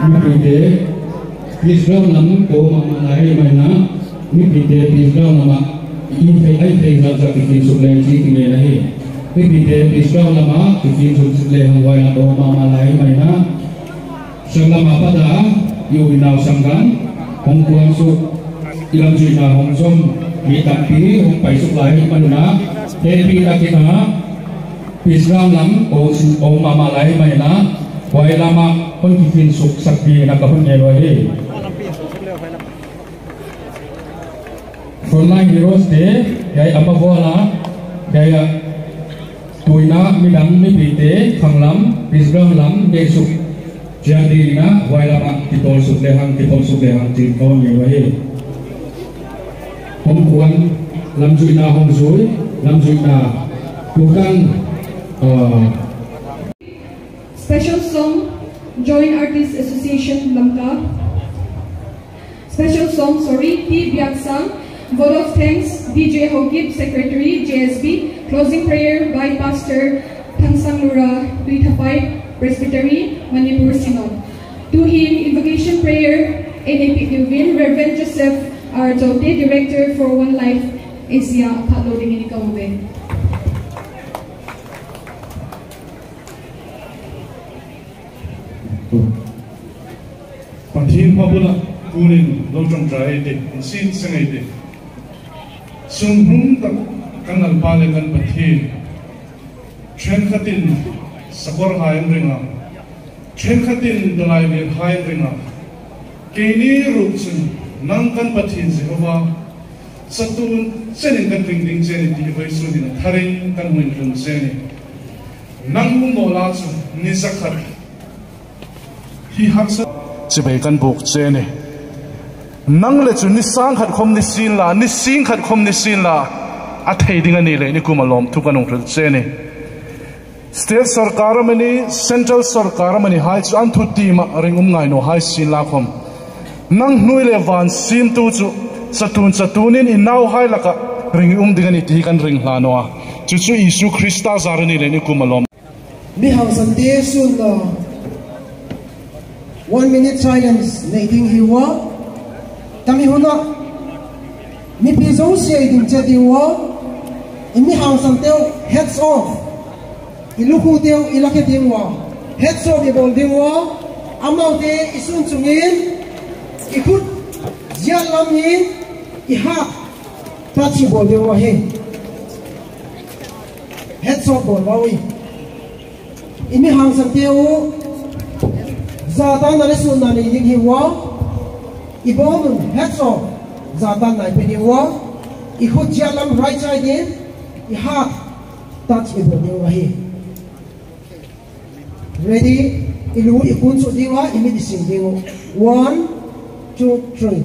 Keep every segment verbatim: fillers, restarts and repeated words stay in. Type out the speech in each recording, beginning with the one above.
Mipite, peace ground lam ko mama lai mai na, mipite peace ground lama, i thei, ai thei jat jat kikhin suk le chi ti le na hi. Mipite peace ground lama, kikhin suk le hang vai na ko mama lai mai na. Sang lama pat a, i u i nau sanggam, hung kuan suk, i lamjuina hung jom, mi tampi, hung pai suk lai mai na, hepi na kina, peace ground lam, o, o mama lai mai na, vai lama, hung kikhin suk sak pi na ka hung nge lo hi. Frontline heroes te, hiai ama vola, hiai a, tuina midang mipite, khanglam, peace ground lam, beisuk, chiang dina, vai lama, kitol suk le hang, kitol suk le hang, chin kaun nge lo hi. Hung kuan, lamjuina hung jui, lamjuina, tukan, uh, Special song, Joint Artists Association, Lamka. Special song, sorry, T Biaksang. Vote of thanks, D J Haokip, Secretary, J S B. Closing prayer by Pastor Thangsang Lura, Tuithaphai Presbytery, Manipur Synod. To him, invocation prayer, N A P Pilvin, Reverend Joseph R Jote, Director for One Life Asia, phat lou dingin i kau ve. Pathen phabula kunin lou chang trai te, sin sengai te. Sung hum tak kan Lalpa le kan Pathen. Chen khatin sakor hai an ringa. Chen khatin dalai ve hai an ringa. Keini rup chun nang kan Pathen Jehovah. Satun chenin kan ring ding cheni ti vai sun din tharin kan hung ring cheni. Nang hung mo la chu ni zakhat. Hi haksa chibai kan buk cheni. Nang le chu ni sang khat khom ni sin la, ni sing khat khom ni sin la. A thei ding ani le ni kum a lom thu kan hung hril cheni. State sorkar amani, central sorkar amani hai chu an thu tima ring um ngai no hai sin la khom. Nang hnui le van sim tu chu, satun satun in i nau hai laka ring um ding ani ti kan ring hla no a. Chu chu Isu Krista zar ani le ni kum a lom. Mi hangsan te sun na one minute silence nei ding hi ua. Tami huna, mipi zo sia i ding che ding ua. I mi hangsan teu hats off. I lukhu teu i lakhe ding ua. Hats off i bol ding ua. Amau te i sun chungin, i khut ziat lam in, i hat touch i bol ding ua hi. Hats off bol ua ui. I mi hangsan teu, zatan na le sun na ni ding hi ua. I bol nun hats off, zatan na i pe ding ua. I khut ziat lam right side in, i hat touch i bol ding ua hi. Ready? I lu i kun chu ding ua, i mit i sing ding ua. One, two, three.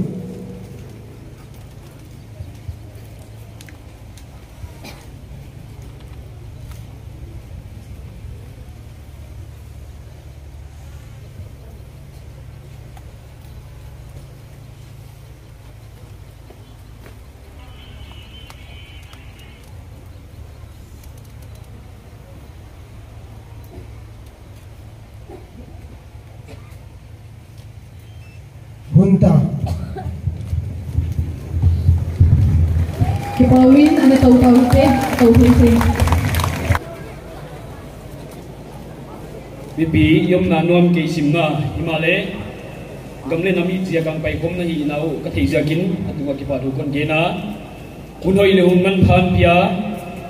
Hun ta. Kipa uvin, ana tou tou te, tou tou te. Mipi i umna nuam kei simna, himahleh, gam le nam i chia kang pai khom na hi nau, ka thei ziakin, a tu a kipa thu kon gen a. Hun hoi le hun manpha pia,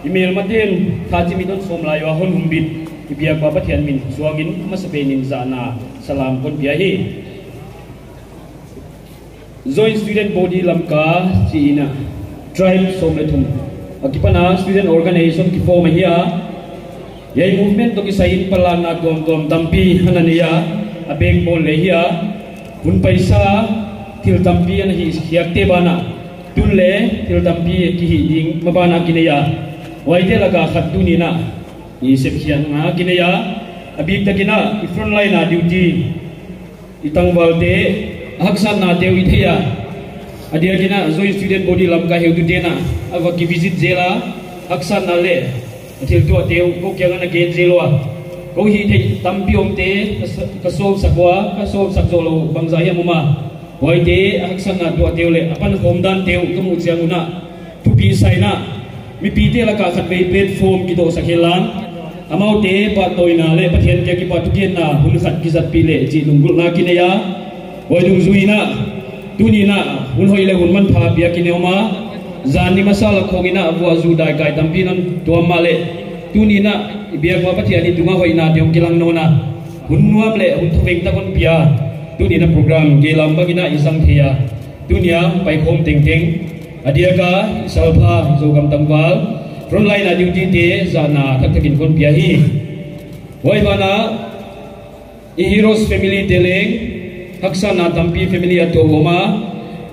i melmaten, tha chimit hon som lai uva hon humbit, i biak pa Pathian min suangin, masapen in zahna, salam kon pia hi. Joint Student Body Lamka, chi ina, tribe som le thum. A kipan a student organization kiform ahi a, hiai movement toh kisai in palana tuamtuam tampi ana nei a, a backbone le hi a, hun paisa, thil tampi ana hih khiak te bana, tun le thil tampi kihi ding ma bana kinei a, huaite laka khat tuni na, i sep khiak na kinei a, a bik takin a, i frontline a duty, i tangval te, haksatna teu i thei a, a diakin a, Joint Student Body Lamka heutu te na, a va kivisit zel a, haksatna le, a thil tuah teu, ko kiang ana gen zel ua. Kou hithei tampi umte, ka s-, ka sopsak uva, ka sopsak jou lou bangja hi aum a. Huaite, ahaksatna toh teu le, apankhom dan teu, kamu chiang un a. Thupi sa in a, mipite laka khatvei platform kidohsak hen lang, amaute phatdohna le Pathen kiang kipa thugenna hun khat kijatpi le chih lunggulhna kinei a, huai dungjuiyin a, tuni in a, hun hoi le hun manpha pia kinei um a, jan ni masa lah khong in a, vuah ju dai kai tampi nan tuam mahleh, tuni in a, i biak uva Pathen in tunga hoina teu kilang nawn a, hun nuam le hun thoveng tah hon pia, tuni in a program geilam bang in a i zang thei a, tuni a paikhom tengteng, adiak a i salpha Zogam tangval, frontline a duty te jana thak thak in kon pia hi. Huai ban a, i heroes family te leng, haksatna tampi family a toh um a,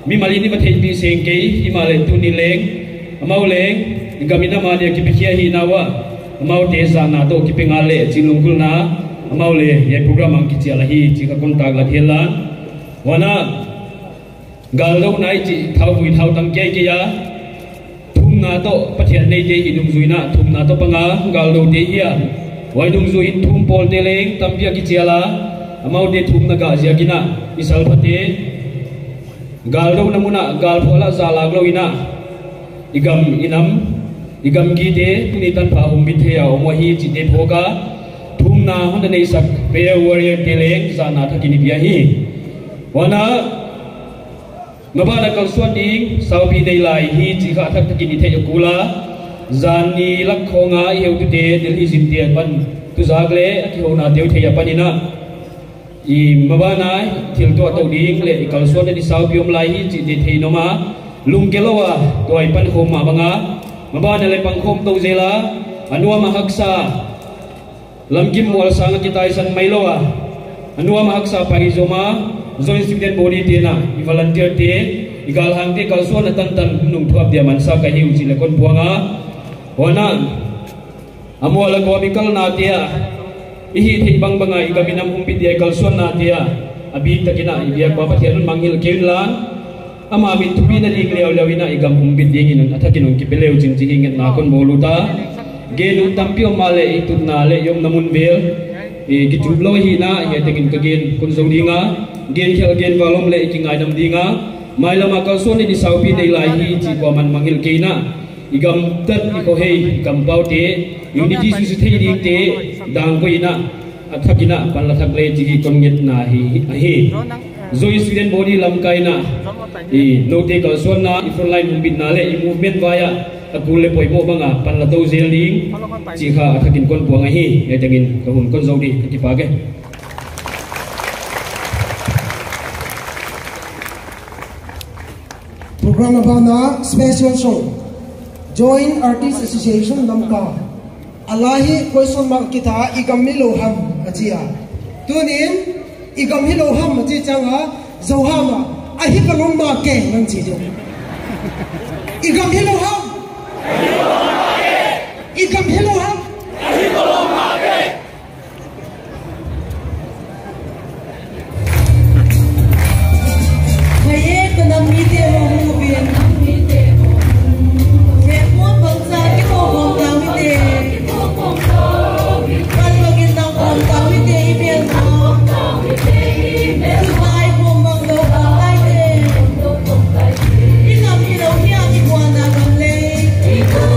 mimal in i va theihpih seng kei, himahleh tuni leng, amau leng, i gam in amani a kipe khia hina uva, amaute jana toh kipe ngal le chih lunggulhna, amau le, hiai program a kichial ahi, chih ka kon taklat hen lang. Huan a, Galdouna i chih thauvui thautang kei kei a, thumna toh Pathen neite hi dungjuiyin a, thumna toh panga galdoute hi a. Huai dungjuiyin thum pawl te leng tampi a kichial a, amaute thumna gah ziak in a, i salphate galdouna mun a galphual a jalak lou in a, i gam i nam, i gamgi te, tuni tanpha humbit thei a um uva hi chihte phawk a, thumna hon na neisak prayer warrior te leng jana thak in i pia hi. Huan a, Maban a kalsuan ding, saupi nei lai hi, chih kha thak thak in i theih a kul a. Jan ni lah khong a i heutute, Delhi zin te apan, tuzak le, a kihouna teu thei apan in a. I maban a, thil tuah tou ding le, i kalsuan ding saupi um lai hi, chihte thei nom a. Lunggel lou a, tua i pankhom mah bang a. Maban a le pankhom tou zel a, a nuam a haksa. Lamkim mual sang a kitaisan mai lou a, a nuam a haksa pai zom a, Joint Student Body te in a, i volunteer te, i galhang te kalsuan a tantan nung thuap dia mansa ka hiu chih le kon puang a. Huan a, a mual a gawm i kalna te a, i hih theih bangbang a i gam i nam humbit dia i kalsuanna te a, a bik tak in a i biak uva Pathen in mangngilh kei un lang. Ama min thupina ding leuleu in a i gam humbit ding in a thak in hon kipe leu ching chih hi ngetna kon bawl u ta. Gen ut tampi om mahleh i tutna le i omna mun vel, i kitup lou hi in a, hiai teng in ka gen kon zou ding a. Gen khel gen val om leh i kingaidam ding a. Mailam a kalsuan in i saupi nei lai hi chih kuaman mangngilh kei in a. I gamtat, i khohei, i kampau te, unity sisi thei ding te, dang koi in a. A thak in a pan la thak le chih hi kon ngetna hi, ahi. Joint Student Body lamkai in a, i noute kalsuanna, i frontline humbitna le i movement vai a, a kul le poimoh bang a pan la tou zel ding, chih kha a thak in kon puang ahi, hiai teng in ka hun kon zou ding, ka kipak e. Program a ban a special show, Joint Artist Association Lamka. A la hi question mark kitha, i gam hilou ham, a chi a. Tunin, i gam hilou ham, a chi chang a, Zo ham a, ahi ka lom ma ke, nan chi diu. I gam hilou ham. I gam hilou ham. Hei, ka nam mite ho hung uvin. Hei, mo bangsa kikhom khom tau hite. Kan bangin nang khom tau hite, i bel mo. Tutai khom bang lo khom tai te. I nam i lo hia i buana gam lei.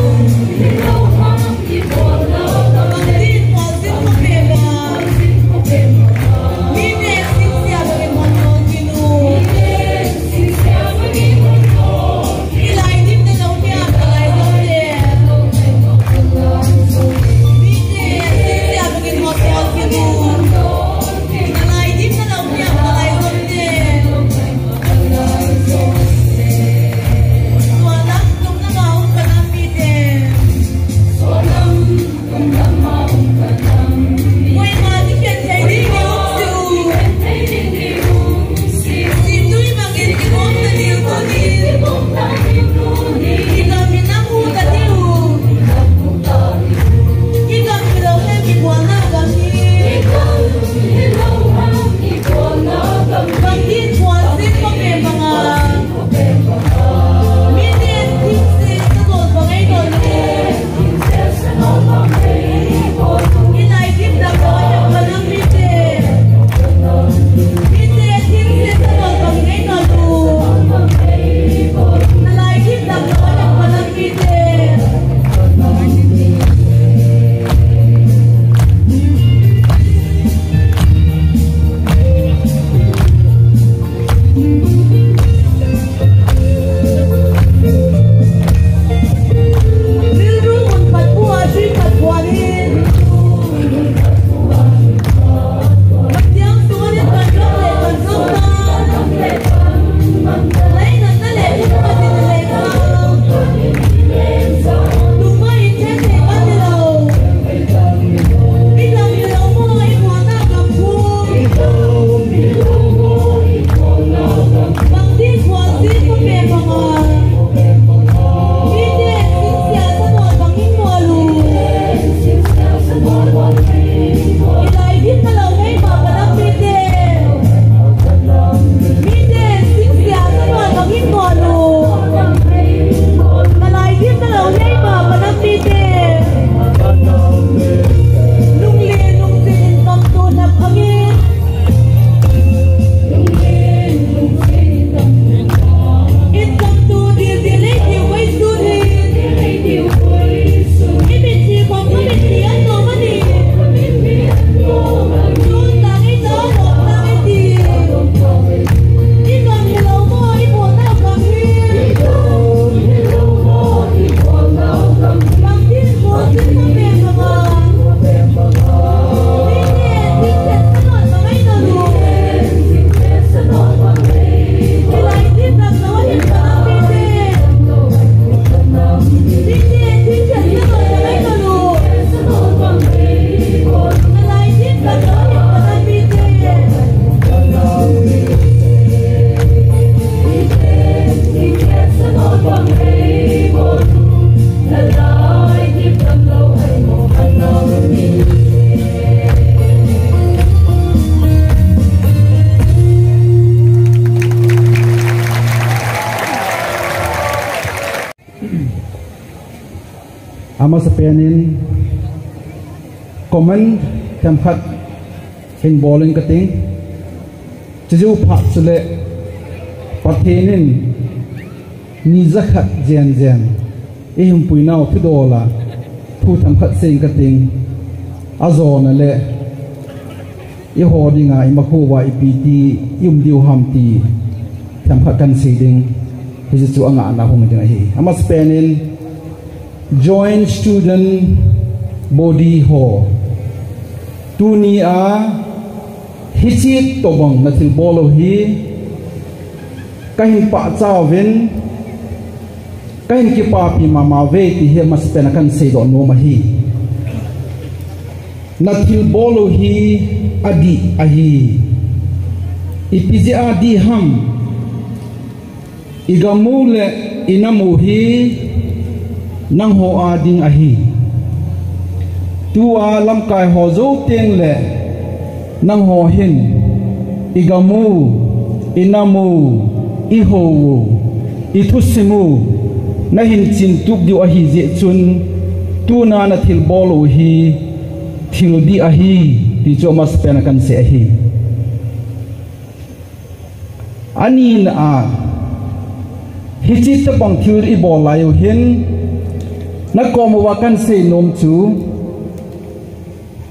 Amasapen in comment themkhat hin bol inge kati. Chuchu phat chule Pathen in ni jakhat jenjen ihin puinau thudol a thu themkhat sei inge kati. Ajona le eiho dinga imakhouva ipi ti i um diu ham ti themkhat kahin sei ding. Hiche chu angahna hung ding ahi. Amasapen in Joint Student Body ho, tunia hiche tobang nathilbol u hi kahin pachat uvin, kahin kipapi mama uve ti hi amasapen a kahin seidoh nom ahi. Nathilbol u hi adih ahi. Ipi jeh a dih ham? Igam u le inam u hi nangho a ding ahi. Tua lamkai ho jou teng le nangho hin igam u, inam u, ihou u, ithusim u nahin chintup diu ahi jeh chun, tuna nathilbol u hi thil dih ahi, ti chu amasapen a kahin sei ahi. Anina a, hiche tobang thil ibol lai u hin, nakom uva kahin seinom chu,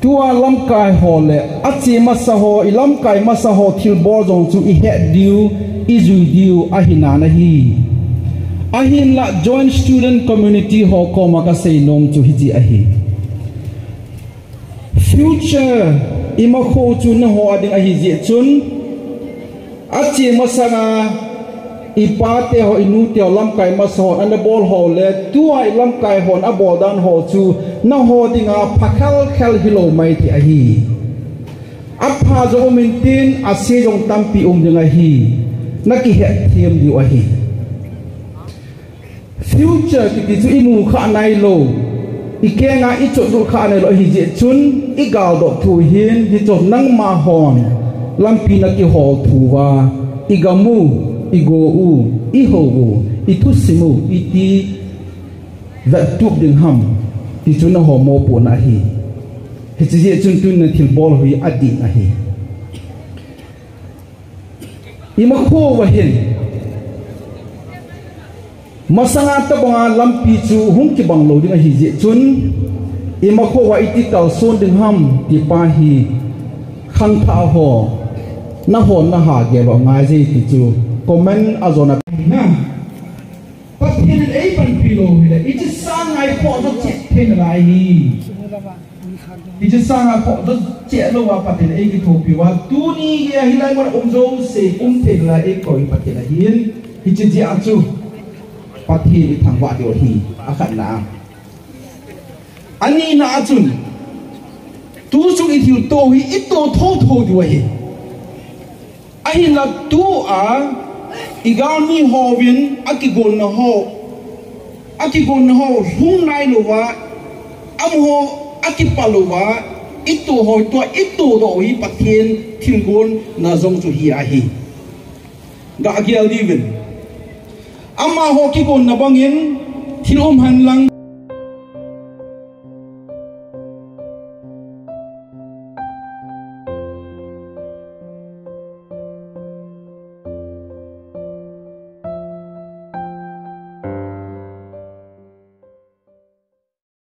tua lamkai ho le ache masa ho, ilamkai masa ho thilbol jong chu ihet diu, ijui diu ahi nan ahi. Ahinla Joint Student Community ho koma kaseinom chu hiche ahi. Future imakhou chu nangho a ding ahi jeh chun, ache masanga ipate ho, inute ho, lamkai masa hon anabol ho le tua ilamkai hon abol dan ho chu nangho dinga pha khelkhel hilou mai thei ahi. Apha jong um intin, ase jong tampi um ding ahi. Nakihetthem diu ahi. Future kiti chu imu kha nailou, ikenga ichotlut kha nailou ahi jeh chun, igaldoh thu hin, hichu nangma hon lampi nakihol thu uva, igam u, igo u, ihou u, ithusim u iti vettup ding ham, ti chu nangho mopohna ahi. Hiche jeh chun tun nathilbol u hi adih ahi. Imakhou uva hin, masanga tobanga lampi chu hung kibang lou ding ahi jeh chun, imakhou uva iti kalson ding ham ti pa hi khangthah ho, nahon naha gel u angai je ti chu comment ajona. Na, Pathen in eipanpi lou hile, hiche sanga ikhoh jo cheh thei nalai hi. Hiche sanga khoh jo cheh louva Pathen in eikithopi uva, tuni geiya hilai muna um jouse um thei nalai eikoi Pathen ahin, hiche jeh a chu Pathen ithangvah diu ahi, akhatna a. Anina a chun, tuchung ithilto hi ito thotho diu ahi. Ahinla tua igalmi hovin akigonna ho, akigonna ho lhung nailouva, amaho akipah louva ito ho, tua itodoh u hi Pathen thilgonna jong chu hi ahi. Gagel diuvin, amaho kigonna bangin thil um henlang,